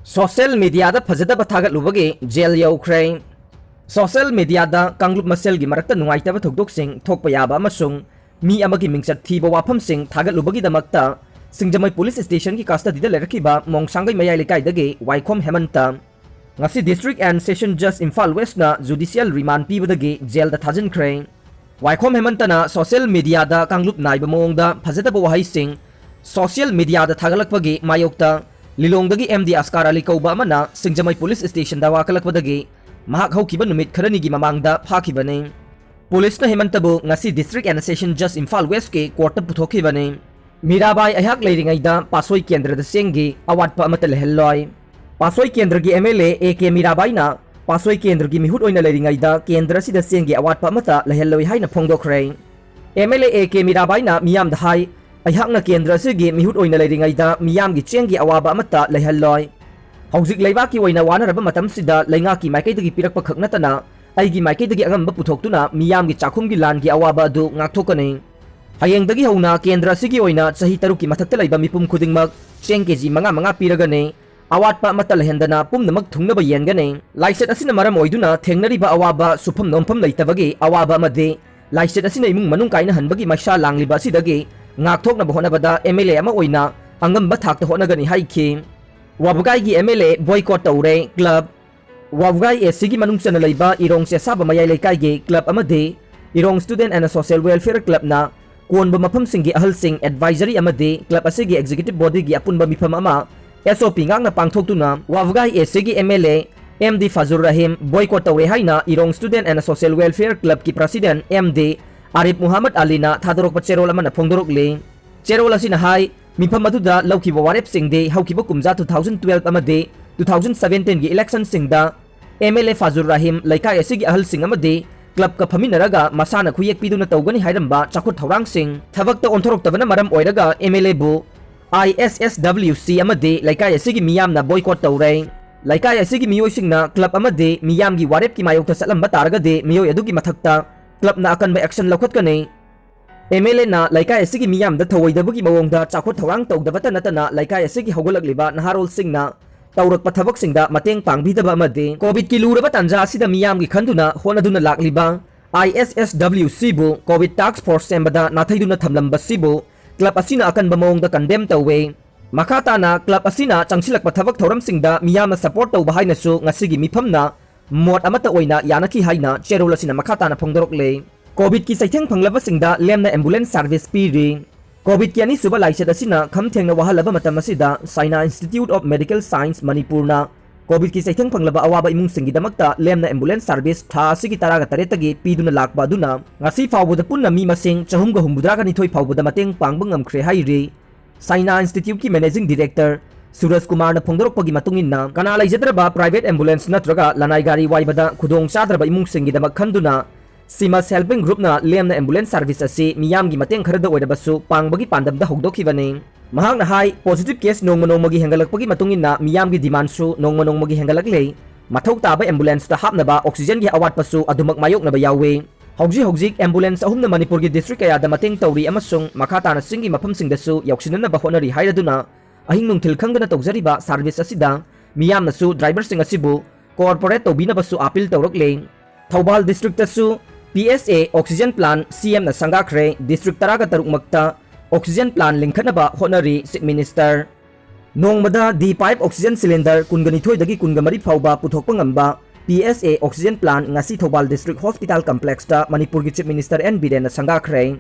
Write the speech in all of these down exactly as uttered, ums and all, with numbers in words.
Social ꯃꯤꯗꯤꯌꯥꯗ ꯐꯖꯗꯕ ꯊꯥꯒꯠꯂꯨꯕꯒꯤ gel ꯌꯧꯈ꯭ꯔꯦ꯫ Social ꯃꯤꯗꯤꯌꯥꯗ ꯀꯥꯡꯂꯨꯞ ꯃꯁꯦꯜꯒꯤ ꯃꯔꯛꯇ ꯅꯨꯡꯉꯥꯏꯇꯕ ꯊꯧꯗꯣꯛꯁꯤꯡ ꯊꯣꯛꯄ ꯌꯥꯕ ꯑꯃꯁꯨꯡ ꯃꯤ ꯑꯃꯒꯤ ꯃꯤꯡꯆꯠ ꯊꯤꯕ ꯋꯥꯐꯝꯁꯤꯡ ꯊꯥꯒꯠꯂꯨꯕꯒꯤꯗꯃꯛꯇ ꯁꯤꯡꯖꯃꯩ ꯄꯨꯂꯤꯁ ꯁ꯭ꯇꯦꯁꯟꯒꯤ ꯀꯁꯇꯗꯤꯗ ꯂꯩꯔꯛꯈꯤꯕ ꯃꯣꯡꯁꯥꯡꯒꯩ ꯃꯌꯥꯏ ꯂꯩꯀꯥꯏꯗꯒꯤ ꯋꯥꯏꯈꯣꯝ ꯍꯦꯃꯟꯇ ꯉꯁꯤ District and Session Judge Imphal Westꯅ judicial remand ꯄꯤꯕꯗꯒꯤ ꯖꯦꯜꯗ ꯊꯥꯖꯤꯟꯈ꯭ꯔꯦ꯫ ꯋꯥꯏꯈꯣꯝ ꯍꯦꯃꯟꯇꯅ ꯁꯣꯁꯤꯌꯦꯜ ꯃꯤꯗꯤꯌꯥꯗ ꯀꯥꯡꯂꯨꯞ ꯅꯥꯏꯕ ꯃꯑꯣꯡꯗ ꯐꯖꯗꯕ ꯋꯥꯍꯩꯁꯤꯡ ꯁꯣꯁꯤꯌꯦꯜ ꯃꯤꯗꯤꯌꯥꯗ ꯊꯥꯒꯠꯂꯛꯄꯒꯤ ꯃꯥꯌꯣꯛꯇ ꯂꯤꯂꯣꯡꯗꯒꯤ ꯑꯦꯝ ꯗꯤ ꯑꯁꯀꯥꯔ ꯑꯂꯤ ꯀꯧꯕ ꯑꯃꯅ ꯁꯤꯡꯖꯃꯩ ꯄꯨꯂꯤꯁ ꯁ꯭ꯇꯦꯁꯟꯗ ꯋꯥꯀꯠꯂꯛꯄꯗꯒꯤ ꯃꯍꯥꯛ ꯍꯧꯈꯤꯕ ꯅꯨꯃꯤꯠ ꯈꯔꯅꯤꯒꯤ ꯃꯃꯥꯡꯗ ꯐꯥꯈꯤꯕꯅꯤ꯫ ꯄꯨꯂꯤꯁꯅ ꯍꯦꯃꯟꯇꯕꯨ ꯉꯁꯤ District and Session Judge Imphal Westꯀꯤ ꯀꯣꯔꯠꯇ ꯄꯨꯊꯣꯛꯈꯤꯕꯅꯤ꯫ Mirabai ꯑꯩꯍꯥꯛ ꯂꯩꯔꯤꯉꯩꯗ ꯄꯥꯠꯁꯣꯏ ꯀꯦꯟꯗ꯭ꯔꯗ ꯆꯦꯡꯒꯤ ꯑꯋꯥꯠꯄ ꯑꯃꯠꯇ ꯂꯩꯍꯜꯂꯣꯏ꯫ ꯄꯥꯠꯁꯣꯏ ꯀꯦꯟꯗ꯭ꯔꯒꯤ M L A A K ꯃꯤꯔꯥꯕꯥꯏꯅ ꯄꯥꯠꯁꯣꯏ ꯀꯦꯟꯗ꯭ꯔꯒꯤ ꯃꯤꯍꯨꯠ ꯑꯣꯏꯅ ꯂꯩꯔꯤꯉꯩꯗ ꯀꯦꯟꯗ꯭ꯔ ꯑꯁꯤꯗ ꯆꯦꯡꯒꯤ ꯑꯋꯥꯠꯄ ꯑꯃꯠꯇ ꯂꯩꯍꯜꯂꯣꯏ ꯍꯥꯏꯅ ꯐꯣꯡꯗꯣꯛꯈ꯭ꯔꯦ꯫ M L A A K ꯃꯤꯔꯥꯕꯥꯏꯅ ꯃꯤꯌꯥꯝꯗ ꯍꯥꯏ, ꯑꯩꯍꯥꯛꯅ ꯀꯦꯟꯗ꯭ꯔ ꯑꯁꯤꯒꯤ ꯃꯤꯍꯨꯠ ꯑꯣꯏꯅ ꯂꯩꯔꯤꯉꯩꯗ ꯃꯤꯌꯥꯝꯒꯤ ꯆꯦꯡꯒꯤ ꯑꯋꯥꯕ ꯑꯃꯠꯇ ꯂꯩꯍꯜꯂꯣꯏ꯫ ꯍꯧꯖꯤꯛ ꯂꯩꯕꯥꯛꯀꯤ ꯑꯣꯏꯅ ꯋꯥꯅꯔꯕ ꯃꯇꯝꯁꯤꯗ ꯂꯩꯉꯥꯛꯀꯤ ꯃꯥꯏꯀꯩꯗꯒꯤ ꯄꯤꯔꯛꯄ ꯈꯛ ꯅꯠꯇꯅ ꯑꯩꯒꯤ ꯃꯥꯏꯀꯩꯗꯒꯤ ꯑꯉꯝꯕ ꯄꯨꯊꯣꯛꯇꯨꯅ ꯃꯤꯌꯥꯝꯒꯤ ꯆꯥꯛꯈꯨꯝꯒꯤ ꯂꯥꯟꯒꯤ ꯑꯋꯥꯕ ꯑꯗꯨ ꯉꯥꯛꯊꯣꯛꯀꯅꯤ꯫ ꯍꯌꯦꯡꯗꯒꯤ ꯍꯧꯅ ꯀꯦꯟꯗ꯭ꯔ ꯑꯁꯤꯒꯤ ꯑꯣꯏꯅ ꯆꯍꯤ ꯇꯔꯨꯛꯀꯤ ꯃꯊꯛꯇ ꯂꯩꯕ ꯃꯤꯄꯨꯝ ꯈꯨꯗꯤꯡꯃꯛ ꯆꯦꯡ ꯀꯦ ꯖꯤ ꯃꯉꯥ ꯃꯉꯥ ꯄꯤꯔꯒꯅꯤ꯫ ꯑꯋꯥꯠꯄ ꯑꯃꯠꯇ ꯂꯩꯍꯟꯗꯅ ꯄꯨꯝꯅꯃꯛ ꯊꯨꯡꯅꯕ ꯌꯦꯟꯒꯅꯤ꯫ ꯂꯥꯏꯆꯠ ꯑꯁꯤꯅ ꯃꯔꯝ ꯑꯣꯏꯗꯨꯅ ꯊꯦꯡꯅꯔꯤꯕ ꯑꯋꯥꯕ ꯁꯨꯐꯝ ꯅꯣꯝꯐꯝ ꯂꯩꯇꯕꯒꯤ ꯑꯋꯥꯕ ꯑꯃꯗꯤ ꯂꯥꯏꯆꯠ ꯑꯁꯤꯅ ꯏꯃꯨꯡ ꯃꯅꯨꯡ ꯀꯥꯏꯅꯍꯟꯕꯒꯤ ꯃꯩꯁꯥ ꯂꯥꯡꯂꯤꯕ ꯑꯁꯤꯗꯒꯤ ꯉꯥꯛꯊꯣꯛꯅꯕ ꯍꯣꯠꯅꯕꯗ ꯑꯦꯝ ꯑꯦꯜ ꯑꯦ ꯑꯃ ꯑꯣꯏꯅ ꯑꯉꯝꯕ ꯊꯥꯛꯇ ꯍꯣꯠꯅꯒꯅꯤ ꯍꯥꯏꯈꯤ꯫ ꯋꯥꯕꯒꯥꯏꯒꯤ ꯑꯦꯝ ꯑꯦꯜ ꯑꯦ ꯕꯣꯏꯀꯣꯠ ꯇꯧꯔꯦ꯫ ꯀ꯭ꯂꯕ꯫ ꯋꯥꯕꯒꯥꯏ ꯑꯦ ꯁꯤꯒꯤ ꯃꯅꯨꯡ ꯆꯟꯅ ꯂꯩꯕ ꯏꯔꯣꯡ ꯆꯦꯁꯥꯕ ꯃꯌꯥꯏ ꯂꯩꯀꯥꯏꯒꯤ ꯀ꯭ꯂꯕ ꯑꯃꯗꯤ ꯏꯔꯣꯡ Student and Social Welfare Clubꯅ ꯀꯣꯟꯕ ꯃꯐꯝꯁꯤꯡꯒꯤ ꯑꯍꯜꯁꯤꯡ, ꯑꯦꯗꯚꯥꯏꯖꯔꯤ ꯑꯃꯗꯤ ꯀ꯭ꯂꯕ ꯑꯁꯤꯒꯤ ꯑꯦꯛꯖꯤꯀ꯭ꯌꯨꯇꯤꯚ ꯕꯣꯗꯤꯒꯤ ꯑꯄꯨꯟꯕ ꯃꯤꯐꯝ ꯑꯃ ꯑꯦꯁ ꯑꯣ ꯄꯤ ꯉꯥꯛꯅ ꯄꯥꯡꯊꯣꯛꯇꯨꯅ ꯋꯥꯕꯒꯥꯏ ꯑꯦ ꯁꯤꯒꯤ M L A M D Fazur Rahim boycott ꯇꯧꯔꯦ ꯍꯥꯏꯅ Irong Student and Social Welfare Clubꯀꯤ president M D Arif Muhammad ꯑꯂꯤꯅ ꯊꯥꯗꯣꯔꯛꯄ ꯆꯦꯔꯣꯜ ꯑꯃꯅ ꯐꯣꯡꯗꯣꯔꯛꯂꯤ꯫ ꯆꯦꯔꯣꯜ ꯑꯁꯤꯅ ꯍꯥꯏ, ꯃꯤꯐꯝ ꯑꯗꯨꯗ ꯂꯧꯈꯤꯕ ꯋꯥꯔꯦꯞꯁꯤꯡꯗꯤ ꯍꯧꯈꯤꯕ ꯀꯨꯝꯖꯥ two thousand twelve ꯑꯃꯗꯤ two thousand seventeenꯒꯤ ꯏꯂꯦꯛꯁꯟꯁꯤꯡꯗ M L A Fazur Rahim ꯂꯩꯀꯥꯏ ꯑꯁꯤꯒꯤ ꯑꯍꯜꯁꯤꯡ ꯑꯃꯗꯤ ꯀ꯭ꯂꯕꯀ ꯐꯝꯃꯤꯟꯅꯔꯒ ꯃꯁꯥꯅ ꯈꯨꯌꯦꯛ ꯄꯤꯗꯨꯅ ꯇꯧꯒꯅꯤ ꯍꯥꯏꯔꯝꯕ ꯆꯥꯎꯈꯠ ꯊꯧꯔꯥꯡꯁꯤꯡ ꯊꯕꯛꯇ ꯑꯣꯟꯊꯣꯔꯛꯇꯕꯅ ꯃꯔꯝ ꯑꯣꯏꯔꯒ ꯑꯦꯝ ꯑꯦꯜ ꯑꯦꯕꯨ ꯑꯥꯏ ꯑꯦꯁ ꯑꯦꯁ ꯗꯕ꯭ꯂꯤꯎ ꯁꯤ ꯑꯃꯗꯤ ꯂꯩꯀꯥꯏ ꯑꯁꯤꯒꯤ ꯃꯤꯌꯥꯝꯅ ꯕꯣꯏꯀꯣꯠ ꯇꯧꯔꯦ꯫ ꯂꯩꯀꯥꯏ ꯑꯁꯤꯒꯤ ꯃꯤꯑꯣꯏꯁꯤꯡꯅ ꯀ꯭ꯂꯕ ꯑꯃꯗꯤ ꯃꯤꯌꯥꯝꯒꯤ ꯋꯥꯔꯦꯞꯀꯤ ꯃꯥꯌꯣꯛꯇ ꯆꯠꯂꯝꯕ ꯇꯥꯔꯒꯗꯤ ꯃꯤꯑꯣꯏ ꯑꯗꯨꯒꯤ ꯃꯊꯛꯇ ꯀ꯭ꯂꯕꯅ ꯑꯀꯟꯕ ꯑꯦꯛꯁꯟ ꯂꯧꯈꯠꯀꯅꯤ꯫ ꯑꯦꯝ ꯑꯦꯜ ꯑꯦꯅ ꯂꯩꯀꯥꯏ ꯑꯁꯤꯒꯤ ꯃꯤꯌꯥꯝꯗ ꯊꯧꯑꯣꯏꯗꯕꯒꯤ ꯃꯑꯣꯡꯗ ꯆꯥꯎꯈꯠ ꯊꯧꯔꯥꯡ ꯇꯧꯗꯕꯇ ꯅꯠꯇꯅ ꯂꯩꯀꯥꯏ ꯑꯁꯤꯒꯤ ꯍꯧꯒꯠꯂꯛꯂꯤꯕ ꯅꯍꯥꯔꯣꯜꯁꯤꯡꯅ ꯇꯧꯔꯛꯄ ꯊꯕꯛꯁꯤꯡꯗ ꯃꯇꯦꯡ ꯄꯥꯡꯕꯤꯗꯕ ꯑꯃꯗꯤ ꯀꯣꯚꯤꯗꯀꯤ ꯂꯨꯔꯕ ꯇꯥꯟꯖꯥ ꯑꯁꯤꯗ ꯃꯤꯌꯥꯝꯒꯤ ꯈꯟꯗꯨꯅ ꯍꯣꯠꯅꯗꯨꯅ ꯂꯥꯛꯂꯤꯕ ꯑꯥꯏ ꯑꯦꯁ ꯑꯦꯁ ꯗꯕ꯭ꯂꯤꯎ ꯁꯤꯕꯨ ꯀꯣꯚꯤꯗ ꯇꯥꯁ꯭ꯛ ꯐꯣꯔꯁ ꯁꯦꯝꯕꯗ ꯅꯥꯊꯩꯗꯨꯅ ꯊꯝꯂꯝꯕꯁꯤꯕꯨ ꯀ꯭ꯂꯕ ꯑꯁꯤꯅ ꯑꯀꯟꯕ ꯃꯑꯣꯡꯗ ꯀꯟꯗꯦꯝ ꯇꯧꯏ꯫ ꯃꯈꯥ ꯇꯥꯅ ꯀ꯭ꯂꯕ ꯑꯁꯤꯅ ꯆꯪꯁꯤꯜꯂꯛꯄ ꯊꯕꯛ ꯊꯧꯔꯝꯁꯤꯡꯗ ꯃꯤꯌꯥꯝꯅ ꯁꯄꯣꯔꯠ ꯇꯧꯕ ꯍꯥꯏꯅꯁꯨ ꯉꯁꯤꯒꯤ ꯃꯤꯐꯝꯅ ꯃꯣꯠ ꯑꯃꯠꯇ ꯑꯣꯏꯅ ꯌꯥꯅꯈꯤ ꯍꯥꯏꯅ ꯆꯦꯔꯣꯜ ꯑꯁꯤꯅ ꯃꯈꯥ ꯇꯥꯅ ꯐꯣꯡꯗꯣꯔꯛꯂꯦ꯫ ꯀꯣꯚꯤꯗꯀꯤ ꯆꯩꯊꯦꯡ ꯐꯪꯂꯕꯁꯤꯡꯗ ꯂꯦꯝꯅ ꯑꯦꯝꯕꯨꯂꯦꯟꯁ ꯁꯥꯔꯚꯤꯁ ꯄꯤꯔꯤ꯫ ꯀꯣꯚꯤꯗꯀꯤ ꯑꯅꯤꯁꯨꯕ ꯂꯥꯏꯆꯠ ꯑꯁꯤꯅ ꯈꯝ ꯊꯦꯡꯅ ꯋꯥꯍꯜꯂꯕ ꯃꯇꯝ ꯑꯁꯤꯗ China institute of medical science ꯃꯅꯤꯄꯨꯔꯅ ꯀꯣꯚꯤꯗꯀꯤ ꯆꯩꯊꯦꯡ ꯐꯪꯂꯕ ꯑꯋꯥꯕ ꯏꯃꯨꯡꯁꯤꯡꯒꯤꯗꯃꯛꯇ ꯂꯦꯝꯅ ꯑꯦꯝꯕꯨꯂꯦꯟꯁ ꯁꯥꯔꯚꯤꯁ ꯊꯥ ꯑꯁꯤꯒꯤ ꯇꯔꯥꯒ ꯇꯔꯦꯠꯇꯒꯤ ꯄꯤꯗꯨꯅ ꯂꯥꯛꯄ ꯑꯗꯨꯅ ꯉꯁꯤ ꯐꯥꯎꯕꯗ ꯄꯨꯟꯅ ꯃꯤ ꯃꯁꯤꯡ ꯆꯍꯨꯝꯒ ꯍꯨꯝꯐꯨꯇꯔꯥꯒ ꯅꯤꯊꯣꯏ ꯐꯥꯎꯕꯗ ꯃꯇꯦꯡ ꯄꯥꯡꯕ ꯉꯝꯈ꯭ꯔꯦ ꯍꯥꯏꯔꯤ꯫ ꯆꯥꯏꯅꯥ ꯏꯟꯁꯇꯤꯇ꯭ꯌꯨꯠꯀꯤ ꯃꯦꯅꯦꯖꯤꯡ ꯗꯤꯔꯦꯛꯇꯔ ꯁꯨꯔꯖ ꯀꯨꯃꯥꯔꯅ ꯐꯣꯡꯗꯣꯔꯛꯄꯒꯤ ꯃꯇꯨꯡ ꯏꯟꯅ, ꯀꯅꯥ ꯂꯩꯖꯗ꯭ꯔꯕ ꯄ꯭ꯔꯥꯏꯚꯦꯠ ꯑꯦꯝꯕꯨꯂꯦꯟꯁ ꯅꯠꯇ꯭ꯔꯒ ꯂꯅꯥꯏ ꯒꯥꯔꯤ ꯋꯥꯏꯕꯗ ꯈꯨꯗꯣꯡ ꯆꯥꯗ꯭ꯔꯕ ꯏꯃꯨꯡꯁꯤꯡꯒꯤꯗꯃꯛ ꯈꯟꯗꯨꯅ ꯁꯤꯃꯁ ꯍꯦꯜꯄꯤꯡ ꯒ꯭ꯔꯨꯞꯅ ꯂꯦꯝꯅ ꯑꯦꯝꯕꯨꯂꯦꯟꯁ ꯁꯥꯔꯚꯤꯁ ꯑꯁꯤ ꯃꯤꯌꯥꯝꯒꯤ ꯃꯇꯦꯡ ꯈꯔꯗ ꯑꯣꯏꯔꯕꯁꯨ ꯄꯥꯡꯕꯒꯤ ꯄꯥꯟꯗꯝꯗ ꯍꯧꯗꯣꯛꯈꯤꯕꯅꯤ꯫ ꯃꯍꯥꯛꯅ ꯍꯥꯏ, ꯄꯣꯖꯤꯇꯤꯚ ꯀꯦꯁ ꯅꯣꯡꯃ ꯅꯣꯡꯃꯒꯤ ꯍꯦꯟꯒꯠꯂꯛꯄꯒꯤ ꯃꯇꯨꯡ ꯏꯟꯅ ꯃꯤꯌꯥꯝꯒꯤ ꯗꯤꯃꯥꯟꯁꯨ ꯅꯣꯡꯃ ꯅꯣꯡꯃꯒꯤ ꯍꯦꯟꯒꯠꯂꯛꯂꯦ꯫ ꯃꯊꯧ ꯇꯥꯕ ꯑꯦꯝꯕꯨꯂꯦꯟꯁꯇ ꯍꯥꯞꯅꯕ ꯑꯣꯛꯁꯤꯖꯟꯒꯤ ꯑꯋꯥꯠꯄꯁꯨ ꯑꯗꯨꯃꯛ ꯃꯥꯌꯣꯛꯅꯕ ꯌꯥꯎꯏ꯫ ꯍꯧꯖꯤꯛ ꯍꯧꯖꯤꯛ ꯑꯦꯝꯕꯨꯂꯦꯟꯁ ꯑꯍꯨꯝꯅ ꯃꯅꯤꯄꯨꯔꯒꯤ ꯗꯤꯁꯇ꯭ꯔꯤꯛ ꯀꯌꯥꯗ ꯃꯇꯦꯡ ꯇꯧꯔꯤ ꯑꯃꯁꯨꯡ ꯃꯈꯥ ꯇꯥꯅ ꯆꯤꯡꯒꯤ ꯃꯐꯝꯁꯤꯡꯗꯁꯨ ꯌꯧꯁꯤꯟꯅꯅꯕ ꯍꯣꯠꯅꯔꯤ ꯍꯥꯏꯔꯗꯨꯅ, ꯑꯍꯤꯡ ꯅꯨꯡꯊꯤꯜ ꯈꯪꯗꯅ ꯇꯧꯖꯔꯤꯕ ꯁꯥꯔꯚꯤꯁ ꯑꯁꯤꯗ ꯃꯤꯌꯥꯝꯅꯁꯨ ꯗ꯭ꯔꯥꯏꯚꯔꯁꯤꯡ ꯑꯁꯤꯕꯨ ꯀꯣꯑꯣꯄꯔꯦꯠ ꯇꯧꯕꯤꯅꯕꯁꯨ ꯑꯥꯄꯤꯜ ꯇꯧꯔꯛꯂꯦ꯫ ꯊꯧꯕꯥꯜ ꯗꯤꯁꯇ꯭ꯔꯤꯛꯇꯁꯨ P S A oxygen plant C ꯑꯦꯝꯅ ꯁꯪꯒꯥꯈ꯭ꯔꯦ꯫ ꯗꯤꯁꯇ꯭ꯔꯤꯛ ꯇꯔꯥꯒ ꯇꯔꯨꯛꯃꯛꯇ ꯑꯣꯛꯁꯤꯖꯟ ꯄ꯭ꯂꯥꯟ ꯂꯤꯡꯈꯠꯅꯕ ꯍꯣꯠꯅꯔꯤ ꯆꯤꯐ ꯃꯤꯅꯤꯁꯇꯔ꯫ ꯅꯣꯡꯃꯗ ꯗꯤ ꯐꯥꯏꯚ ꯑꯣꯛꯁꯤꯖꯟ ꯁꯤꯂꯤꯟꯗꯔ ꯀꯨꯟꯒ ꯅꯤꯊꯣꯏꯗꯒꯤ ꯀꯨꯟꯒ ꯃꯔꯤ ꯐꯥꯎꯕ ꯄꯨꯊꯣꯛꯄ ꯉꯝꯕ ꯄꯤ ꯑꯦꯁ ꯑꯦ ꯑꯣꯛꯁꯤꯖꯟ ꯄ꯭ꯂꯥꯟ ꯉꯁꯤ ꯊꯧꯕꯥꯜ ꯗꯤꯁꯇ꯭ꯔꯤꯛ ꯍꯣꯁꯄꯤꯇꯥꯜ ꯀꯝꯄ꯭ꯂꯦꯛꯁꯇ ꯃꯅꯤꯄꯨꯔꯒꯤ ꯆꯤꯐ ꯃꯤꯅꯤꯁꯇꯔ ꯑꯦꯟ ꯕꯤꯔꯦꯟꯅ ꯁꯪꯒꯥꯈ꯭ꯔꯦ꯫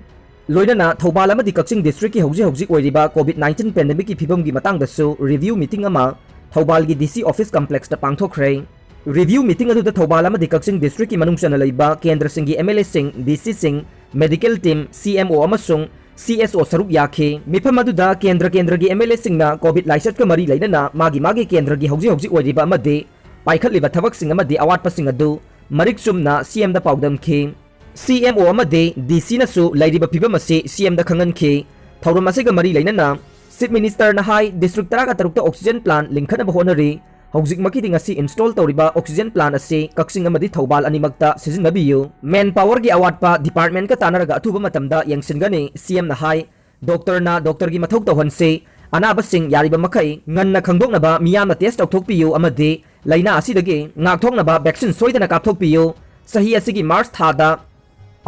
ꯂꯣꯏꯅꯅ ꯊꯧꯕꯥꯜ ꯑꯃꯗꯤ ꯀꯛꯆꯤꯡ ꯗꯤꯁꯇ꯭ꯔꯤꯛꯀꯤ ꯍꯧꯖꯤꯛ ꯍꯧꯖꯤꯛ ꯑꯣꯏꯔꯤꯕ ꯀꯣꯚꯤꯗ ꯅꯥꯏꯟꯇꯤꯟ ꯄꯦꯟꯗꯦꯃꯤꯛꯀꯤ ꯐꯤꯕꯝꯒꯤ ꯃꯇꯥꯡꯗꯁꯨ ꯔꯤꯚ꯭ꯌꯨ ꯃꯤꯇꯤꯡ ꯑꯃ ꯊꯧꯕꯥꯜꯒꯤ ꯗꯤ ꯁꯤ ꯑꯣꯐꯤꯁ ꯀꯝꯄ꯭ꯂꯦꯛꯁꯇ ꯄꯥꯡꯊꯣꯛꯈ꯭ꯔꯦ꯫ ꯔꯤꯚ꯭ꯌꯨ ꯃꯤꯇꯤꯡ ꯑꯗꯨꯗ ꯊꯧꯕꯥꯜ ꯑꯃꯗꯤ ꯀꯛꯆꯤꯡ ꯗꯤꯁꯇ꯭ꯔꯤꯛꯀꯤ ꯃꯅꯨꯡ ꯆꯟꯅ ꯂꯩꯕ ꯀꯦꯟꯗ꯭ꯔꯁꯤꯡꯒꯤ ꯑꯦꯝ ꯑꯦꯜ ꯑꯦꯁꯤꯡ, ꯗꯤ ꯁꯤꯁꯤꯡ, ꯃꯦꯗꯤꯀꯦꯜ ꯇꯤꯝ, ꯁꯤ ꯑꯦꯝ ꯑꯣ ꯑꯃꯁꯨꯡ ꯁꯤ ꯑꯦꯁ ꯑꯣ ꯁꯔꯨꯛ ꯌꯥꯈꯤ꯫ ꯃꯤꯐꯝ ꯑꯗꯨꯗ ꯀꯦꯟꯗ꯭ꯔ ꯀꯦꯟꯗ꯭ꯔꯒꯤ ꯑꯦꯝ ꯑꯦꯜ ꯑꯦꯁꯤꯡꯅ ꯀꯣꯚꯤꯗ ꯂꯥꯏꯆꯠꯀ ꯃꯔꯤ ꯂꯩꯅꯅ ꯃꯥꯒꯤ ꯃꯥꯒꯤ ꯀꯦꯟꯗ꯭ꯔꯒꯤ ꯍꯧꯖꯤꯛ ꯍꯧꯖꯤꯛ ꯑꯣꯏꯔꯤꯕ ꯑꯃꯗꯤ ꯄꯥꯏꯈꯠꯂꯤꯕ ꯊꯕꯛꯁꯤꯡ ꯑꯃꯗꯤ ꯑꯋꯥꯠꯄꯁꯤꯡ ꯑꯗꯨ ꯃꯔꯤꯛ ꯆꯨꯝꯅ ꯁꯤ ꯑꯦꯝꯗ ꯄꯥꯎꯗꯝꯈꯤ꯫ ꯁꯤ ꯑꯦꯝ ꯑꯣ ꯑꯃꯗꯤ ꯗꯤ ꯁꯤꯅꯁꯨ ꯂꯩꯔꯤꯕ ꯐꯤꯕꯝ ꯑꯁꯤ ꯁꯤ ꯑꯦꯝꯗ ꯈꯪꯍꯟꯈꯤ꯫ ꯊꯧꯔꯝ ꯑꯁꯤꯒ ꯃꯔꯤ ꯂꯩꯅꯅ ꯆꯤꯐ ꯃꯤꯅꯤꯁꯇꯔꯅ ꯍꯥꯏ, ꯗꯤꯁꯇ꯭ꯔꯤꯛ ꯇꯔꯥꯒ ꯇꯔꯨꯛꯇ ꯑꯣꯛꯁꯤꯖꯟ ꯄ꯭ꯂꯥꯟ ꯂꯤꯡꯈꯠꯅꯕ ꯍꯣꯠꯅꯔꯤ꯫ ꯍꯧꯖꯤꯛꯃꯛꯀꯤꯗꯤ ꯉꯁꯤ ꯏꯟꯁꯇꯣꯜ ꯇꯧꯔꯤꯕ ꯑꯣꯛꯁꯤꯖꯟ ꯄ꯭ꯂꯥꯟ ꯑꯁꯤ ꯀꯛꯆꯤꯡ ꯑꯃꯗꯤ ꯊꯧꯕꯥꯜ ꯑꯅꯤꯃꯛꯇ ꯁꯤꯖꯤꯟꯅꯕꯤꯌꯨ꯫ ꯃꯦꯟ ꯄꯥꯋꯔꯒꯤ ꯑꯋꯥꯠꯄ ꯗꯤꯄꯥꯔꯠꯃꯦꯟꯠꯀ ꯇꯥꯟꯅꯔꯒ ꯑꯊꯨꯕ ꯃꯇꯝꯗ ꯌꯦꯡꯁꯤꯟꯒꯅꯤ, ꯁꯤ ꯑꯦꯝꯅ ꯍꯥꯏ꯫ ꯗꯣꯛꯇꯔꯅ ꯗꯣꯛꯇꯔꯒꯤ ꯃꯊꯧ ꯇꯧꯍꯟꯁꯤ꯫ ꯑꯅꯥꯕꯁꯤꯡ ꯌꯥꯔꯤꯕ ꯃꯈꯩ ꯉꯟꯅ ꯈꯪꯗꯣꯛꯅꯕ ꯃꯤꯌꯥꯝꯅ test ꯇꯧꯊꯣꯛꯄꯤꯌꯨ ꯑꯃꯗꯤ ꯂꯥꯏꯅꯥ ꯑꯁꯤꯗꯒꯤ ꯉꯥꯛꯊꯣꯛꯅꯕ vaccine ꯁꯣꯏꯗꯅ ꯀꯥꯞꯊꯣꯛꯄꯤꯌꯨ꯫ ꯆꯍꯤ ꯑꯁꯤꯒꯤ March ꯊꯥꯗ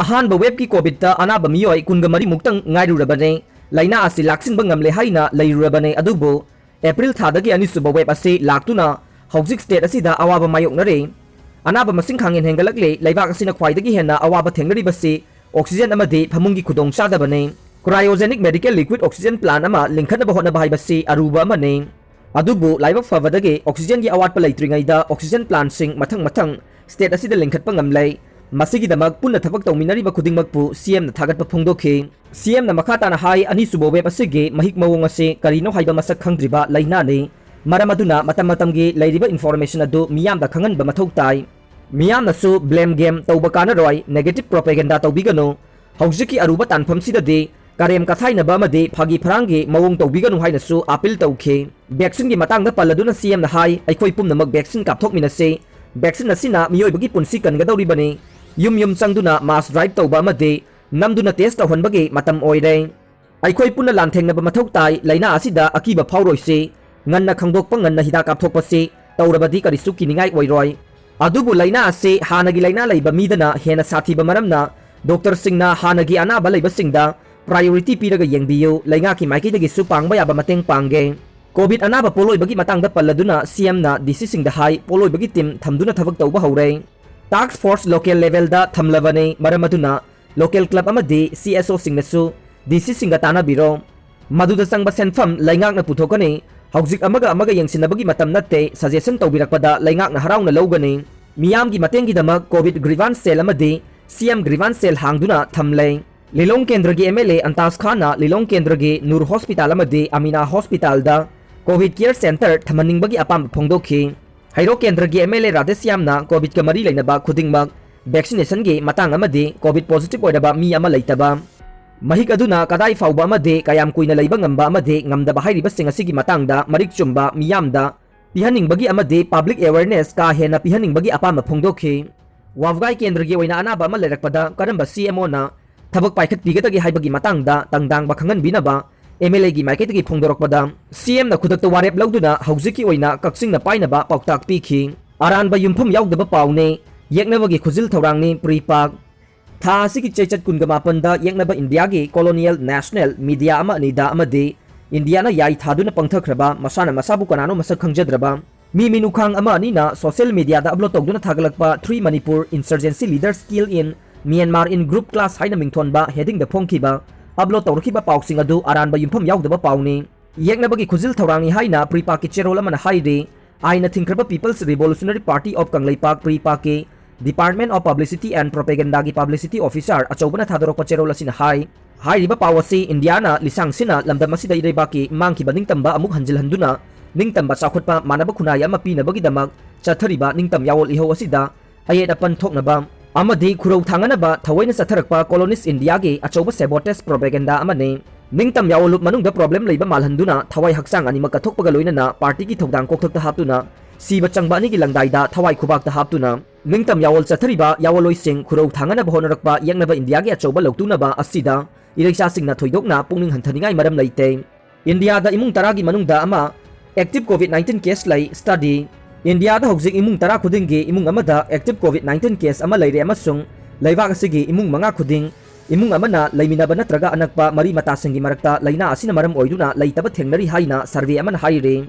ꯑꯍꯥꯟꯕ waveꯀꯤ COVIDꯇ ꯑꯅꯥꯕ ꯃꯤꯑꯣꯏ ꯀꯨꯟꯒ ꯃꯔꯤ ꯃꯨꯛꯇꯪ ꯉꯥꯏꯔꯨꯔꯕꯅꯤ꯫ ꯂꯥꯏꯅꯥ ꯑꯁꯤ ꯂꯥꯛꯁꯤꯟꯕ ꯉꯝꯂꯦ ꯍꯥꯏꯅ ꯂꯩꯔꯨꯔꯕꯅꯤ, ꯑꯗꯨꯕꯨ April ꯊꯥꯗꯒꯤ ꯑꯅꯤꯁꯨꯕ wave ꯑꯁꯤ ꯂꯥꯛꯇꯨꯅ ꯍꯧꯖꯤꯛ state ꯑꯁꯤꯗ ꯑꯋꯥꯕ ꯃꯥꯌꯣꯛꯅꯔꯦ꯫ ꯑꯅꯥꯕ ꯃꯁꯤꯡ ꯈꯥꯡꯍꯦꯟ ꯍꯦꯟꯒꯠꯂꯛꯂꯦ꯫ ꯂꯩꯕꯥꯛ ꯑꯁꯤꯅ ꯈ꯭ꯋꯥꯏꯗꯒꯤ ꯍꯦꯟꯅ ꯑꯋꯥꯕ ꯊꯦꯡꯅꯔꯤꯕꯁꯤ oxygen ꯑꯃꯗꯤ ꯐꯃꯨꯡꯒꯤ ꯈꯨꯗꯣꯡꯆꯥꯗꯕꯅꯤ꯫ Cryogenic medical liquid oxygen plant ꯑꯃ ꯂꯤꯡꯈꯠꯅꯕ ꯍꯣꯠꯅꯕ ꯍꯥꯏꯕꯁꯤ ꯑꯔꯨꯕ ꯑꯃꯅꯤ꯫ ꯑꯗꯨꯕꯨ ꯂꯥꯏꯕꯛ ꯐꯕꯗꯒꯤ oxygenꯒꯤ ꯑꯋꯥꯠꯄ ꯂꯩꯇ꯭ꯔꯤꯉꯩꯗ oxygen plantꯁꯤꯡ ꯃꯊꯪ ꯃꯊꯪ state ꯑꯁꯤꯗ ꯂꯤꯡꯈꯠꯄ ꯉꯝꯂꯦ꯫ ꯃꯁꯤꯒꯤꯗꯃꯛ ꯄꯨꯟꯅ ꯊꯕꯛ ꯇꯧꯃꯤꯟꯅꯔꯤꯕ ꯈꯨꯗꯤꯡꯃꯛꯄꯨ CMꯅ ꯊꯥꯒꯠꯄ ꯐꯣꯡꯗꯣꯛꯈꯤ꯫ CMꯅ ꯃꯈꯥ ꯇꯥꯅ ꯍꯥꯏ, ꯑꯅꯤꯁꯨꯕ wave ꯑꯁꯤꯒꯤ ꯃꯍꯤꯛ ꯃꯑꯣꯡ ꯑꯁꯤ ꯀꯔꯤꯅꯣ ꯍꯥꯏꯕ ꯃꯁꯛ ꯈꯪꯗ꯭ꯔꯤꯕ ꯂꯥꯏꯅꯥꯅꯤ꯫ ꯃꯔꯝ ꯑꯗꯨꯅ ꯃꯇꯝ ꯃꯇꯝꯒꯤ ꯂꯩꯔꯤꯕ information ꯑꯗꯨ ꯃꯤꯌꯥꯝꯗ ꯈꯪꯍꯟꯕ ꯃꯊꯧ ꯇꯥꯏ꯫ ꯃꯤꯌꯥꯝꯅꯁꯨ blame game ꯇꯧꯕ ꯀꯥꯟꯅꯔꯣꯏ, negative propaganda ꯇꯧꯕꯤꯒꯅꯨ꯫ ꯍꯧꯖꯤꯛꯀꯤ ꯑꯔꯨꯕ ꯇꯥꯟꯐꯝꯁꯤꯗꯗꯤ ꯀꯔꯦꯝ ꯀꯊꯥꯏꯅꯕ ꯑꯃꯗꯤ ꯐꯥꯒꯤ ꯐꯔꯥꯡꯒꯤ ꯃꯑꯣꯡ ꯇꯧꯕꯤꯒꯅꯨ ꯍꯥꯏꯅꯁꯨ appeal ꯇꯧꯈꯤ꯫ Vaccineꯒꯤ ꯃꯇꯥꯡꯗ ꯄꯜꯂꯗꯨꯅ CMꯅ ꯍꯥꯏ, ꯑꯩꯈꯣꯏ ꯄꯨꯝꯅꯃꯛ vaccine ꯀꯥꯞꯊꯣꯛꯃꯤꯟꯅꯁꯤ꯫ Vaccine ꯑꯁꯤꯅ ꯃꯤꯑꯣꯏꯕꯒꯤ ꯄꯨꯟꯁꯤ ꯀꯟꯒꯗꯧꯔꯤꯕꯅꯤ꯫ ꯌꯨꯝ ꯌꯨꯝ ꯆꯪꯗꯨꯅ mass drive ꯇꯧꯕ ꯑꯃꯗꯤ ꯅꯝꯗꯨꯅ test ꯇꯧꯍꯟꯕꯒꯤ ꯃꯇꯝ ꯑꯣꯏꯔꯦ꯫ ꯑꯩꯈꯣꯏ ꯄꯨꯟꯅ ꯂꯥꯟꯊꯦꯡꯅꯕ ꯃꯊꯧ ꯇꯥꯏ꯫ ꯂꯥꯏꯅꯥ ꯑꯁꯤꯗ ꯑꯀꯤꯕ ꯐꯥꯎꯔꯣꯏꯁꯤ꯫ ꯉꯟꯅ ꯈꯪꯗꯣꯛꯄ, ꯉꯟꯅ ꯍꯤꯗꯥꯛ ꯀꯥꯞꯊꯣꯛꯄꯁꯤ ꯇꯧꯔꯕꯗꯤ ꯀꯔꯤꯁꯨ ꯀꯤꯅꯤꯡꯉꯥꯏ ꯑꯣꯏꯔꯣꯏ꯫ ꯑꯗꯨꯕꯨ ꯂꯥꯏꯅꯥ ꯑꯁꯤ ꯍꯥꯟꯅꯒꯤ ꯂꯥꯏꯅꯥ ꯂꯩꯕ ꯃꯤꯗꯅ ꯍꯦꯟꯅ ꯁꯥꯊꯤꯕ ꯃꯔꯝꯅ doctorꯁꯤꯡꯅ ꯍꯥꯟꯅꯒꯤ ꯑꯅꯥꯕ ꯂꯩꯕꯁꯤꯡꯗ priority ꯄꯤꯔꯒ ꯌꯦꯡꯕꯤꯌꯨ꯫ ꯂꯩꯉꯥꯛꯀꯤ ꯃꯥꯏꯀꯩꯗꯒꯤꯁꯨ ꯄꯥꯡꯕ ꯌꯥꯕ ꯃꯇꯦꯡ ꯄꯥꯡꯒꯦ꯫ COVID ꯑꯅꯥꯕ ꯄꯣꯠꯂꯣꯏꯕꯒꯤ ꯃꯇꯥꯡꯗ ꯄꯜꯂꯗꯨꯅ CMꯅ DCꯁꯤꯡꯗ ꯍꯥꯏ, ꯄꯣꯠꯂꯣꯏꯕꯒꯤ team ꯊꯝꯗꯨꯅ ꯊꯕꯛ ꯇꯧꯕ ꯍꯧꯔꯦ꯫ Task force local levelꯗ ꯊꯝꯂꯕꯅꯤ, ꯃꯔꯝ ꯑꯗꯨꯅ local club ꯑꯃꯗꯤ CSOꯁꯤꯡꯅꯁꯨ DCꯁꯤꯡꯒ ꯇꯥꯟꯅꯕꯤꯔꯣ꯫ ꯃꯗꯨꯗ ꯆꯪꯕ ꯁꯦꯟꯐꯝ ꯂꯩꯉꯥꯛꯅ ꯄꯨꯊꯣꯛꯀꯅꯤ꯫ ꯍꯧꯖꯤꯛ ꯑꯃꯒ ꯑꯃꯒ ꯌꯦꯡꯁꯤꯟꯅꯕꯒꯤ ꯃꯇꯝ ꯅꯠꯇꯦ, suggestion ꯇꯧꯕꯤꯔꯛꯄꯗ ꯂꯩꯉꯥꯛꯅ ꯍꯔꯥꯎꯅ ꯂꯧꯒꯅꯤ꯫ ꯃꯤꯌꯥꯝꯒꯤ ꯃꯇꯦꯡꯒꯤꯗꯃꯛ COVID grievance cell ꯑꯃꯗꯤ CM grievance cell ꯍꯥꯡꯗꯨꯅ ꯊꯝꯂꯦ꯫ ꯂꯤꯂꯣꯡ ꯀꯦꯟꯗ꯭ꯔꯒꯤ MLA ꯑꯟꯇꯥꯖ ꯈꯥꯟꯅ ꯂꯤꯂꯣꯡ ꯀꯦꯟꯗ꯭ꯔꯒꯤ ꯅꯨꯔ ꯍꯣꯁꯄꯤꯇꯥꯜ ꯑꯃꯗꯤ ꯑꯃꯤꯅꯥ ꯍꯣꯁꯄꯤꯇꯥꯜꯗ COVID care center ꯊꯝꯍꯟꯅꯤꯡꯕꯒꯤ ꯑꯄꯥꯝꯕ ꯐꯣꯡꯗꯣꯛꯈꯤ꯫ ꯍꯩꯔꯣꯛ ꯀꯦꯟꯗ꯭ꯔꯒꯤ MLA ꯔꯥꯙꯦꯁ꯭ꯌꯥꯝꯅ COVIDꯀ ꯃꯔꯤ ꯂꯩꯅꯕ ꯈꯨꯗꯤꯡꯃꯛ vaccinationꯒꯤ ꯃꯇꯥꯡ ꯑꯃꯗꯤ COVID positive ꯑꯣꯏꯔꯕ ꯃꯤ ꯑꯃ ꯂꯩꯇꯕ, ꯃꯍꯤꯛ ꯑꯗꯨꯅ ꯀꯗꯥꯏ ꯐꯥꯎꯕ ꯑꯃꯗꯤ ꯀꯌꯥꯝ ꯀꯨꯏꯅ ꯂꯩꯕ ꯉꯝꯕ ꯑꯃꯗꯤ ꯉꯝꯗꯕ ꯍꯥꯏꯔꯤꯕꯁꯤꯡ ꯑꯁꯤꯒꯤ ꯃꯇꯥꯡꯗ ꯃꯔꯤꯛ ꯆꯨꯝꯕ ꯃꯤꯌꯥꯝꯗ ꯄꯤꯍꯟꯅꯤꯡꯕꯒꯤ ꯑꯃꯗꯤ public awareness ꯀꯥ ꯍꯦꯟꯅ ꯄꯤꯍꯟꯅꯤꯡꯕꯒꯤ ꯑꯄꯥꯝꯕ ꯐꯣꯡꯗꯣꯛꯈꯤ꯫ ꯋꯥꯕꯒꯥꯏ ꯀꯦꯟꯗ꯭ꯔꯒꯤ ꯑꯣꯏꯅ ꯑꯅꯥꯕ ꯑꯃ ꯂꯩꯔꯛꯄꯗ ꯀꯔꯝꯕ CMOꯅ ꯊꯕꯛ ꯄꯥꯏꯈꯠꯄꯤꯒꯗꯒꯦ ꯍꯥꯏꯕꯒꯤ ꯃꯇꯥꯡꯗ ꯇꯪꯗꯥꯡꯕ ꯈꯪꯍꯟꯕꯤꯅꯕ ꯑꯦꯝ ꯑꯦꯜ ꯑꯦꯒꯤ ꯃꯥꯏꯀꯩꯗꯒꯤ ꯐꯣꯡꯗꯣꯔꯛꯄꯗ, ꯁꯤ ꯑꯦꯝꯅ ꯈꯨꯗꯛꯇ ꯋꯥꯔꯦꯞ ꯂꯧꯗꯨꯅ ꯍꯧꯖꯤꯛꯀꯤ ꯑꯣꯏꯅ ꯀꯛꯆꯤꯡꯅ ꯄꯥꯏꯅꯕ ꯄꯥꯎꯇꯥꯛ ꯄꯤꯈꯤ꯫ ꯑꯔꯥꯟꯕ ꯌꯨꯝꯐꯝ ꯌꯥꯎꯗꯕ ꯄꯥꯎꯅꯤ꯫ ꯌꯦꯛꯅꯕꯒꯤ ꯈꯨꯖꯤꯜ ꯊꯧꯔꯥꯡꯅꯤ, ꯄ꯭ꯔꯤꯄꯥꯛ꯫ ꯊꯥ ꯑꯁꯤꯒꯤ ꯆꯩꯆꯠ ꯀꯨꯟꯒ ꯃꯥꯄꯟꯗ ꯌꯦꯛꯅꯕ ꯏꯟꯗꯤꯌꯥꯒꯤ colonial national media ꯑꯃ ꯑꯅꯤꯗ ꯑꯃꯗꯤ ꯏꯟꯗꯤꯌꯥꯅ ꯌꯥꯏ ꯊꯥꯗꯨꯅ ꯄꯪꯊꯈ꯭ꯔꯕ, ꯃꯁꯥꯅ ꯃꯁꯥꯕꯨ ꯀꯅꯥꯅꯣ ꯃꯁꯛ ꯈꯪꯖꯗ꯭ꯔꯕ ꯃꯤ ꯃꯤꯅꯨꯈꯥꯡ ꯑꯃ ꯑꯅꯤꯅ social mediaꯗ upload ꯇꯧꯗꯨꯅ ꯊꯥꯒꯠꯂꯛꯄ "Three Manipur insurgency leaders kill in Myanmar in group clash" ꯍꯥꯏꯅ ꯃꯤꯡꯊꯣꯟꯕ headingꯗ ꯐꯣꯡꯈꯤꯕ, upload ꯇꯧꯔꯛꯈꯤꯕ ꯄꯥꯎꯁꯤꯡ ꯑꯗꯨ ꯑꯔꯥꯟꯕ ꯌꯨꯝꯐꯝ ꯌꯥꯎꯗꯕ ꯄꯥꯎꯅꯤ꯫ ꯌꯦꯛꯅꯕꯒꯤ ꯈꯨꯖꯤꯜ ꯊꯧꯔꯥꯡꯅꯤ ꯍꯥꯏꯅ ꯄ꯭ꯔꯤꯄꯥꯛꯀꯤ ꯆꯦꯔꯣꯜ ꯑꯃꯅ ꯍꯥꯏꯔꯤ꯫ ꯑꯥꯏꯟꯅ ꯊꯤꯡꯈ꯭ꯔꯕ People's Revolutionary Party of Kangleipak, ꯄ꯭ꯔꯤꯄꯥꯛꯀꯤ Department of Publicity and Propagandaꯒꯤ publicity officer ꯑꯆꯧꯕꯅ ꯊꯥꯗꯣꯔꯛꯄ ꯆꯦꯔꯣꯜ ꯑꯁꯤꯅ ꯍꯥꯏ, ꯍꯥꯏꯔꯤꯕ ꯄꯥꯎ ꯑꯁꯤ ꯏꯟꯗꯤꯌꯥꯅ ꯂꯤꯁꯥꯡꯁꯤꯟꯅ ꯂꯝꯗꯝ ꯑꯁꯤꯗ ꯏꯔꯩꯕꯥꯛꯀꯤ ꯃꯥꯡꯈꯤꯕ ꯅꯤꯡꯇꯝꯕ ꯑꯃꯨꯛ ꯍꯟꯖꯤꯜꯍꯟꯗꯨꯅ ꯅꯤꯡꯇꯝꯕ ꯆꯥꯎꯈꯠꯄ ꯃꯥꯟꯅꯕ ꯈꯨꯟꯅꯥꯏ ꯑꯃ ꯄꯤꯅꯕꯒꯤꯗꯃꯛ ꯆꯠꯊꯔꯤꯕ ꯅꯤꯡꯇꯝ ꯌꯥꯑꯣꯜ ꯏꯍꯧ ꯑꯁꯤꯗ ꯑꯌꯦꯠ ꯑꯄꯟ ꯊꯣꯛꯅꯕ ꯑꯃꯗꯤ ꯈꯨꯔꯧ ꯊꯥꯡꯅꯅꯕ ꯊꯑꯣꯏꯅ ꯆꯠꯊꯔꯛꯄ colonist ꯏꯟꯗꯤꯌꯥꯒꯤ ꯑꯆꯧꯕ sabotage propaganda ꯑꯃꯅꯤ꯫ ꯅꯤꯡꯇꯝ ꯌꯥꯑꯣꯜꯂꯨꯞ ꯃꯅꯨꯡꯗ problem ꯂꯩꯕ ꯃꯥꯜꯍꯟꯗꯨꯅ ꯊꯋꯥꯏ ꯍꯛꯆꯥꯡ ꯑꯅꯤꯃꯛ ꯀꯠꯊꯣꯛꯄꯒ ꯂꯣꯏꯅꯅ partyꯒꯤ ꯊꯧꯗꯥꯡ ꯀꯣꯛꯊꯛꯇ ꯍꯥꯞꯇꯨꯅ ꯁꯤꯕ ꯆꯪꯕ ꯑꯅꯤꯒꯤ ꯂꯪꯗꯥꯏꯗ ꯊꯋꯥꯏ ꯈꯨꯕꯥꯛꯇ ꯍꯥꯞꯇꯨꯅ ꯅꯤꯡꯇꯝ ꯌꯥꯑꯣꯜ ꯆꯠꯊꯔꯤꯕ ꯌꯥꯑꯣꯜꯂꯣꯏꯁꯤꯡ ꯈꯨꯔꯧ ꯊꯥꯡꯅꯅꯕ ꯍꯣꯠꯅꯔꯛꯄ ꯌꯦꯛꯅꯕ ꯏꯟꯗꯤꯌꯥꯒꯤ ꯑꯆꯧꯕ ꯂꯧꯇꯨꯅꯕ ꯑꯁꯤꯗ ꯏꯔꯩꯆꯥꯁꯤꯡꯅ ꯊꯣꯏꯗꯣꯛꯅ ꯄꯨꯛꯅꯤꯡ ꯍꯟꯊꯅꯤꯡꯉꯥꯏ ꯃꯔꯝ ꯂꯩꯇꯦ꯫ ꯏꯟꯗꯤꯌꯥꯗ ꯏꯃꯨꯡ ꯇꯔꯥꯒꯤ ꯃꯅꯨꯡꯗ ꯑꯃ active COVID nineteen case ꯂꯩ꯫ Study꯫ ꯏꯟꯗꯤꯌꯥꯗ ꯍꯧꯖꯤꯛ ꯏꯃꯨꯡ ꯇꯔꯥ ꯈꯨꯗꯤꯡꯒꯤ ꯏꯃꯨꯡ ꯑꯃꯗ active COVID nineteen case ꯑꯃ ꯂꯩꯔꯦ ꯑꯃꯁꯨꯡ ꯂꯩꯕꯥꯛ ꯑꯁꯤꯒꯤ ꯏꯃꯨꯡ ꯃꯉꯥ ꯈꯨꯗꯤꯡ ꯏꯃꯨꯡ ꯑꯃꯅ ꯂꯩꯃꯤꯟꯅꯕ ꯅꯠꯇ꯭ꯔꯒ ꯑꯅꯛꯄ ꯃꯔꯤ ꯃꯇꯥꯁꯤꯡꯒꯤ ꯃꯔꯛꯇ ꯂꯥꯏꯅꯥ ꯑꯁꯤꯅ ꯃꯔꯝ ꯑꯣꯏꯗꯨꯅ ꯂꯩꯇꯕ ꯊꯦꯡꯅꯔꯤ ꯍꯥꯏꯅ survey ꯑꯃꯅ ꯍꯥꯏꯔꯤ꯫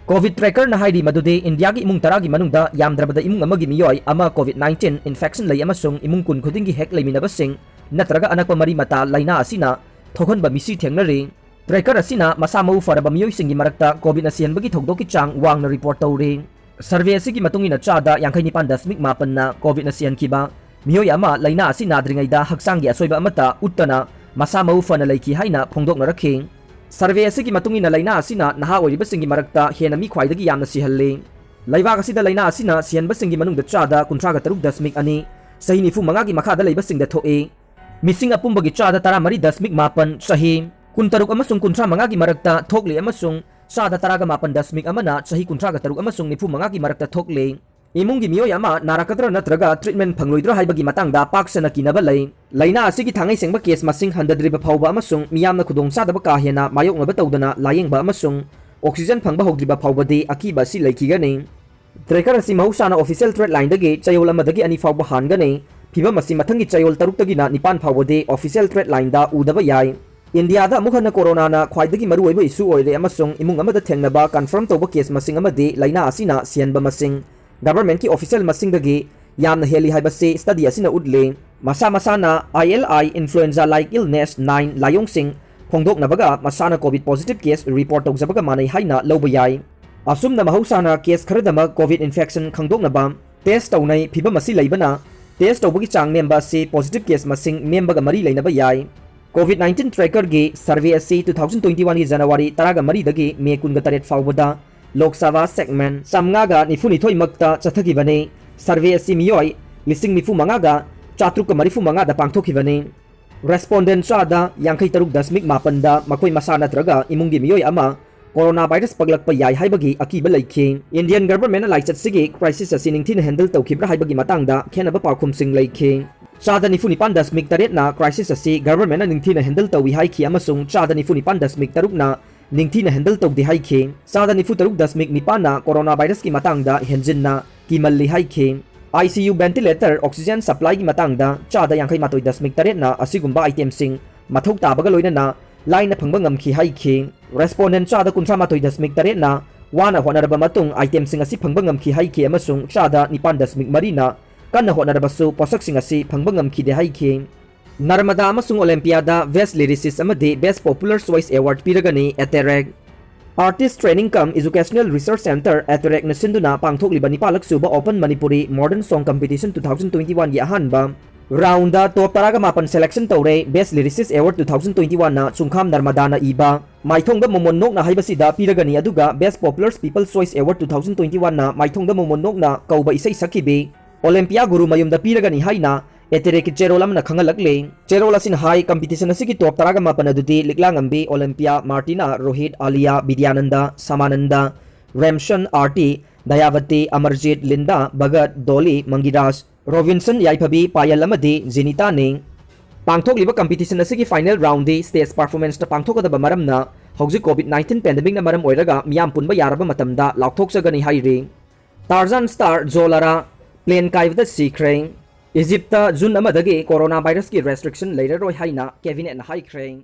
COVID trackerꯅ ꯍꯥꯏꯔꯤ ꯃꯗꯨꯗꯤ ꯏꯟꯗꯤꯌꯥꯒꯤ ꯏꯃꯨꯡ ꯇꯔꯥꯒꯤ ꯃꯅꯨꯡꯗ ꯌꯥꯝꯗ꯭ꯔꯕꯗ ꯏꯃꯨꯡ ꯑꯃꯒꯤ ꯃꯤꯑꯣꯏ ꯑꯃ COVID nineteen infection ꯂꯩ ꯑꯃꯁꯨꯡ ꯏꯃꯨꯡ ꯀꯨꯟ ꯈꯨꯗꯤꯡꯒꯤ ꯍꯦꯛ ꯂꯩꯃꯤꯟꯅꯕꯁꯤꯡ ꯅꯠꯇ꯭ꯔꯒ ꯑꯅꯛꯄ ꯃꯔꯤ ꯃꯇꯥ ꯂꯥꯏꯅꯥ ꯑꯁꯤꯅ ꯊꯣꯛꯍꯟꯕ ꯃꯤꯁꯤ ꯊꯦꯡꯅꯔꯤ꯫ Tracker ꯑꯁꯤꯅ ꯃꯁꯥ ꯃꯎ ꯐꯔꯕ ꯃꯤꯑꯣꯏꯁꯤꯡꯒꯤ ꯃꯔꯛꯇ COVIDꯅ ꯁꯤꯍꯟꯕꯒꯤ ꯊꯧꯗꯣꯛꯀꯤ ꯆꯥꯡ ꯋꯥꯡꯅ report ꯇꯧꯔꯤ꯫ Survey ꯑꯁꯤꯒꯤ ꯃꯇꯨꯡ ꯏꯟꯅ ꯆꯥꯗ ꯌꯥꯡꯈꯩ ꯅꯤꯄꯥꯟ ꯗꯁꯃꯤꯛ ꯃꯥꯄꯟꯅ COVIDꯅ ꯁꯤꯍꯟꯈꯤꯕ ꯃꯤꯑꯣꯏ ꯑꯃ ꯂꯥꯏꯅꯥ ꯑꯁꯤ ꯅꯥꯗ꯭ꯔꯤꯉꯩꯗ ꯍꯛꯆꯥꯡꯒꯤ ꯑꯁꯣꯏꯕ ꯑꯃꯠꯇ ꯎꯠꯇꯅ ꯃꯁꯥ ꯃꯎ ꯐꯅ ꯂꯩꯈꯤ ꯍꯥꯏꯅ ꯐꯣꯡꯗꯣꯛꯅꯔꯛꯈꯤ꯫ Survey ꯑꯁꯤꯒꯤ ꯃꯇꯨꯡ ꯏꯟꯅ ꯂꯥꯏꯅꯥ ꯑꯁꯤꯅ ꯅꯍꯥ ꯑꯣꯏꯔꯤꯕꯁꯤꯡꯒꯤ ꯃꯔꯛꯇ ꯍꯦꯟꯅ ꯃꯤ ꯈ꯭ꯋꯥꯏꯗꯒꯤ ꯌꯥꯝꯅ ꯁꯤꯍꯜꯂꯤ꯫ ꯂꯩꯕꯥꯛ ꯑꯁꯤꯗ ꯂꯥꯏꯅꯥ ꯑꯁꯤꯅ ꯁꯤꯍꯟꯕꯁꯤꯡꯒꯤ ꯃꯅꯨꯡꯗ ꯆꯥꯗ ꯀꯨꯟꯊ꯭ꯔꯥꯒ ꯇꯔꯨꯛ ꯗꯁꯃꯤꯛ ꯑꯅꯤ, ꯆꯍꯤ ꯅꯤꯐꯨ ꯃꯉꯥꯒꯤ ꯃꯈꯥꯗ ꯂꯩꯕꯁꯤꯡꯗ ꯊꯣꯛꯏ꯫ ꯃꯤꯁꯤꯡ ꯑꯄꯨꯝꯕꯒꯤ ꯆꯥꯗ ꯇꯔꯥꯃꯔꯤ ꯗꯁꯃꯤꯛ ꯃꯥꯄꯟ ꯆꯍꯤ ꯀꯨꯟꯇꯔꯨꯛ ꯑꯃꯁꯨꯡ ꯀꯨꯟꯊ꯭ꯔꯥ ꯃꯉꯥꯒꯤ ꯃꯔꯛꯇ ꯊꯣꯛꯂꯤ ꯑꯃꯁꯨꯡ ꯆꯥꯗ ꯇꯔꯥꯒ ꯃꯥꯄꯟ ꯗꯁꯃꯤꯛ ꯑꯃꯅ ꯆꯍꯤ ꯀꯨꯟꯊ꯭ꯔꯥꯒ ꯇꯔꯨꯛ ꯑꯃꯁꯨꯡ ꯅꯤꯐꯨ ꯃꯉꯥꯒꯤ ꯃꯔꯛꯇ ꯊꯣꯛꯂꯤ꯫ ꯏꯃꯨꯡꯒꯤ ꯃꯤꯑꯣꯏ ꯑꯃ ꯅꯥꯔꯛꯀꯗ꯭ꯔꯥ ꯅꯠꯇ꯭ꯔꯒ treatment ꯐꯪꯂꯣꯏꯗ꯭ꯔꯥ ꯍꯥꯏꯕꯒꯤ ꯃꯇꯥꯡꯗ ꯄꯥꯛ ꯁꯟꯅ ꯀꯤꯅꯕ ꯂꯩ꯫ ꯂꯥꯏꯅꯥ ꯑꯁꯤꯒꯤ ꯊꯥꯡꯉꯩ ꯁꯦꯡꯕ case ꯃꯁꯤꯡ ꯍꯟꯊꯗ꯭ꯔꯤꯕ ꯐꯥꯎꯕ ꯑꯃꯁꯨꯡ ꯃꯤꯌꯥꯝꯅ ꯈꯨꯗꯣꯡꯆꯥꯗꯕ ꯀꯥ ꯍꯦꯟꯅ ꯃꯥꯌꯣꯛꯅꯕ ꯇꯧꯗꯅ ꯂꯥꯌꯦꯡꯕ ꯑꯃꯁꯨꯡ oxygen ꯐꯪꯕ ꯍꯧꯗ꯭ꯔꯤꯕ ꯐꯥꯎꯕꯗꯤ ꯑꯀꯤꯕ ꯑꯁꯤ ꯂꯩꯈꯤꯒꯅꯤ꯫ Tracker ꯑꯁꯤ ꯃꯍꯧꯁꯥꯅ official trend line ꯗꯒꯤ ꯆꯌꯣꯜ ꯑꯃꯗꯒꯤ ꯑꯅꯤ ꯐꯥꯎꯕ ꯍꯥꯟꯒꯅꯤ꯫ ꯐꯤꯚꯝ ꯑꯁꯤ ꯃꯊꯪꯒꯤ ꯆꯌꯣꯜ ꯇꯔꯨꯛꯇꯒꯤꯅ ꯅꯤꯄꯥꯟ ꯐꯥꯎꯕꯗꯤ official trend line ꯗ ꯎꯗꯕ ꯌꯥꯏ꯫ ꯏꯟꯗꯤꯌꯥꯗ ꯑꯃꯨꯛ ꯍꯟꯅ ꯀꯣꯔꯣꯅꯥꯅ ꯈ꯭ꯋꯥꯏꯗꯒꯤ ꯃꯔꯨꯑꯣꯏꯕ issue ꯑꯣꯏꯔꯦ ꯑꯃꯁꯨꯡ ꯏꯃꯨꯡ ꯑꯃꯗ ꯊꯦꯡꯅꯕ confirm ꯇꯧꯕ case ꯃꯁꯤꯡ ꯑꯃꯗꯤ ꯂꯥꯏꯅꯥ ꯑꯁꯤꯅ ꯁꯤꯍꯟꯕ ꯃꯁꯤꯡ, government ꯀꯤ official ꯃꯁꯤꯡꯗꯒꯤ ꯌꯥꯝꯅ ꯍꯦꯜꯂꯤ ꯍꯥꯏꯕꯁꯤ study ꯑꯁꯤꯅ ꯎꯠꯂꯤ꯫ ꯃꯁꯥ ꯃꯁꯥꯅ I L I influenza like illness nine ꯂꯥꯏꯑꯣꯡꯁꯤꯡ ꯐꯣꯡꯗꯣꯛꯅꯕꯒ ꯃꯁꯥꯅ COVID positive case report ꯇꯧꯖꯕꯒ ꯃꯥꯟꯅꯩ ꯍꯥꯏꯅ ꯂꯧꯕ ꯌꯥꯏ꯫ ꯑꯁꯨꯝꯅ ꯃꯍꯧꯁꯥꯅ case ꯈꯔꯗꯃꯛ COVID infection ꯈꯪꯗꯣꯛꯅꯕ test ꯇꯧꯅꯩ꯫ ꯐꯤꯚꯝ ꯑꯁꯤ ꯂꯩꯕꯅ test ꯇꯧꯕꯒꯤ ꯆꯥꯡ ꯅꯦꯝꯕ ꯑꯁꯤ positive case ꯃꯁꯤꯡ ꯅꯦꯝꯕꯒ ꯃꯔꯤ ꯂꯩꯅꯕ ꯌꯥꯏ꯫ COVID nineteen tracker ꯒꯤ survey ꯑꯁꯤ two thousand twenty one ꯒꯤ January ꯇꯔꯥꯃꯔꯤꯗꯒꯤ May ꯀꯨꯟꯇꯔꯦꯠ ꯐꯥꯎꯕꯗ Lok Sabha segment ꯆꯥꯝꯃꯉꯥꯒ ꯅꯤꯐꯨꯅꯤꯊꯣꯏ ꯃꯛꯇ ꯆꯠꯊꯈꯤꯕꯅꯤ꯫ Survey ꯑꯁꯤ ꯃꯤꯑꯣꯏ ꯂꯤꯁꯤꯡ ꯅꯤꯐꯨ ꯃꯉꯥꯒ ꯆꯥꯇ꯭ꯔꯨꯛꯀ ꯃꯔꯤꯐꯨ ꯃꯉꯥꯗ ꯄꯥꯡꯊꯣꯛꯈꯤꯕꯅꯤ꯫ Respondent ꯆꯥꯗ ꯌꯥꯡꯈꯩ ꯇꯔꯨꯛ ꯗꯁꯃꯤꯛ ꯃꯥꯄꯟꯗ ꯃꯈꯣꯏ ꯃꯁꯥ ꯅꯠꯇ꯭ꯔꯒ ꯏꯃꯨꯡꯒꯤ ꯃꯤꯑꯣꯏ ꯑꯃ ꯀꯣꯔꯣꯅꯥ ꯚꯥꯏꯔꯁ ꯄꯛꯂꯛꯄ ꯌꯥꯏ ꯍꯥꯏꯕꯒꯤ ꯑꯀꯤꯕ ꯂꯩꯈꯤ꯫ Indian government ꯅ ꯂꯥꯏꯆꯠꯁꯤꯒꯤ crisis ꯑꯁꯤ ꯅꯤꯡꯊꯤꯅ handle ꯇꯧꯈꯤꯕ꯭ꯔꯥ ꯍꯥꯏꯕꯒꯤ ꯃꯇꯥꯡꯗ ꯈꯦꯠꯅꯕ ꯄꯥꯎꯈꯨꯝꯁꯤꯡ ꯂꯩꯈꯤ꯫ ꯆꯥꯗ ꯅꯤꯐꯨ ꯅꯤꯄꯥꯟ ꯗꯁꯃꯤꯛ ꯇꯔꯦꯠꯅ crisis ꯑꯁꯤ government ꯅ ꯅꯤꯡꯊꯤꯅ handle ꯇꯧꯏ ꯍꯥꯏꯈꯤ ꯑꯃꯁꯨꯡ ꯆꯥꯗ ꯅꯤꯐꯨ ꯅꯤꯄꯥꯟ ꯗꯁꯃꯤꯛ ꯇꯔꯨꯛꯅ ꯅꯤꯡꯊꯤꯅ handle ꯇꯧꯗꯦ ꯍꯥꯏꯈꯤ꯫ ꯆꯥꯗ ꯅꯤꯐꯨ ꯇꯔꯨꯛ ꯗꯁꯃꯤꯛ ꯅꯤꯄꯥꯟꯅ ꯀꯣꯔꯣꯅꯥ ꯚꯥꯏꯔꯁꯀꯤ ꯃꯇꯥꯡꯗ ꯍꯦꯟꯖꯤꯟꯅ ꯀꯤꯃꯜꯂꯤ ꯍꯥꯏꯈꯤ꯫ I C U ventilator, oxygen supply ꯒꯤ ꯃꯇꯥꯡꯗ ꯆꯥꯗ ꯌꯥꯡꯈꯩ ꯃꯥꯊꯣꯏ ꯗꯁꯃꯤꯛ ꯇꯔꯦꯠꯅ ꯑꯁꯤꯒꯨꯝꯕ item ꯁꯤꯡ ꯃꯊꯧ ꯇꯥꯕꯒ ꯂꯣꯏꯅꯅ ꯂꯥꯏꯅ ꯐꯪꯕ ꯉꯝꯈꯤ ꯍꯥꯏꯈꯤ꯫ Respondent ꯆꯥꯗ ꯀꯨꯟꯊ꯭ꯔꯥ ꯃꯥꯊꯣꯏ ꯗꯁꯃꯤꯛ ꯇꯔꯦꯠꯅ ꯋꯥꯅ ꯍꯣꯠꯅꯔꯕ ꯃꯇꯨꯡ item ꯁꯤꯡ ꯑꯁꯤ ꯐꯪꯕ ꯉꯝꯈꯤ ꯍꯥꯏꯈꯤ ꯑꯃꯁꯨꯡ ꯆꯥꯗ ꯅꯤꯄꯥꯟ ꯗꯁꯃꯤꯛ ꯃꯔꯤꯅ ꯀꯟꯅ ꯍꯣꯠꯅꯔꯕꯁꯨ ꯄꯣꯠꯁꯛꯁꯤꯡ ꯑꯁꯤ ꯐꯪꯕ ꯉꯝꯈꯤꯗꯦ ꯍꯥꯏꯈꯤ꯫ ꯅꯔꯃꯗꯥ ꯑꯃꯁꯨꯡ ꯑꯣꯂꯦꯝꯄꯤꯌꯥꯗ Best Lyricist ꯑꯃꯗꯤ Best Popular Choice Award ꯄꯤꯔꯒꯅꯤ ꯑꯦꯇꯦꯔꯦꯛ꯫ Artist Training cum Educational Research Centre, ꯑꯦꯇꯦꯔꯦꯛꯅ ꯁꯤꯟꯗꯨꯅ ꯄꯥꯡꯊꯣꯛꯂꯤꯕ ꯅꯤꯄꯥꯜꯂꯛ ꯁꯨꯕ Open Manipuri Modern Song Competition two thousand twenty one ꯒꯤ ꯑꯍꯥꯟꯕ round ꯗ top ꯇꯔꯥꯒ ꯃꯥꯄꯟ selection ꯇꯧꯔꯦ꯫ Best Lyricist Award two thousand twenty one ꯅ ꯆꯨꯡꯈꯥꯝ ꯅꯔꯃꯗꯥꯅ ꯏꯕ ꯃꯥꯏꯊꯣꯡꯗ ꯃꯣꯃꯣꯟ ꯅꯣꯛꯅ ꯍꯥꯏꯕꯁꯤꯗ ꯄꯤꯔꯒꯅꯤ, ꯑꯗꯨꯒ Best Popular People's Choice Award two thousand twenty one ꯅ ꯃꯥꯏꯊꯣꯡꯗ ꯃꯣꯃꯣꯟ ꯅꯣꯛꯅ ꯀꯧꯕ ꯏꯁꯩ ꯁꯛꯈꯤꯕꯤ ꯑꯣꯂꯦꯝꯄꯤꯌꯥ ꯒꯨꯔꯨꯃꯌꯨꯝꯗ ꯄꯤꯔꯒꯅꯤ ꯍꯥꯏꯅ ꯑꯦꯇꯦꯔꯦꯛꯀꯤ ꯆꯦꯔꯣꯜ ꯑꯃꯅ ꯈꯪꯍꯜꯂꯛꯂꯤ꯫ ꯆꯦꯔꯣꯜ ꯑꯁꯤꯅ ꯍꯥꯏ, competition ꯑꯁꯤꯒꯤ top ꯇꯔꯥꯒ ꯃꯥꯄꯟ ꯑꯗꯨꯗꯤ ꯂꯤꯛꯂꯥꯉꯝꯕꯤ ꯑꯣꯂꯦꯝꯄꯤꯌꯥ, ꯃꯥꯔꯇꯤꯅꯥ, Rohit, Alia, Bidyananda, ꯁꯃꯥꯅꯟꯗ, ꯔꯦꯝꯁꯟ, Aarti, ꯗꯌꯥꯕꯇꯤ, Amarjeet, Linda, Bhagat, ꯗꯣꯂꯤ, ꯃꯪꯒꯤꯔꯥꯖ, Robinson ꯌꯥꯏꯐꯕꯤ, ꯄꯥꯌꯜ ꯑꯃꯗꯤ ꯖꯤꯅꯤꯇꯥꯅꯤ꯫ ꯄꯥꯡꯊꯣꯛꯂꯤꯕ competition ꯑꯁꯤꯒꯤ final round ꯗꯤ stage performance ꯇ ꯄꯥꯡꯊꯣꯛꯀꯗꯕ ꯃꯔꯝꯅ, ꯍꯧꯖꯤꯛ COVID nineteen pandemic ꯅ ꯃꯔꯝ ꯑꯣꯏꯔꯒ ꯃꯤꯌꯥꯝ ꯄꯨꯟꯕ ꯌꯥꯔꯕ ꯃꯇꯝꯗ ꯂꯥꯎꯊꯣꯛꯆꯒꯅꯤ ꯍꯥꯏꯔꯤ꯫ Tarzan star ꯖꯣ ꯂꯥꯔꯥ plane ꯀꯥꯏꯕꯗ ꯁꯤꯈ꯭ꯔꯦ꯫ Egypt ꯇ June ꯑꯃꯗꯒꯤ corona virus ꯀꯤ restriction ꯂꯩꯔꯔꯣꯏ ꯍꯥꯏꯅ cabinet ꯅ ꯍꯥꯏꯈ꯭ꯔꯦ꯫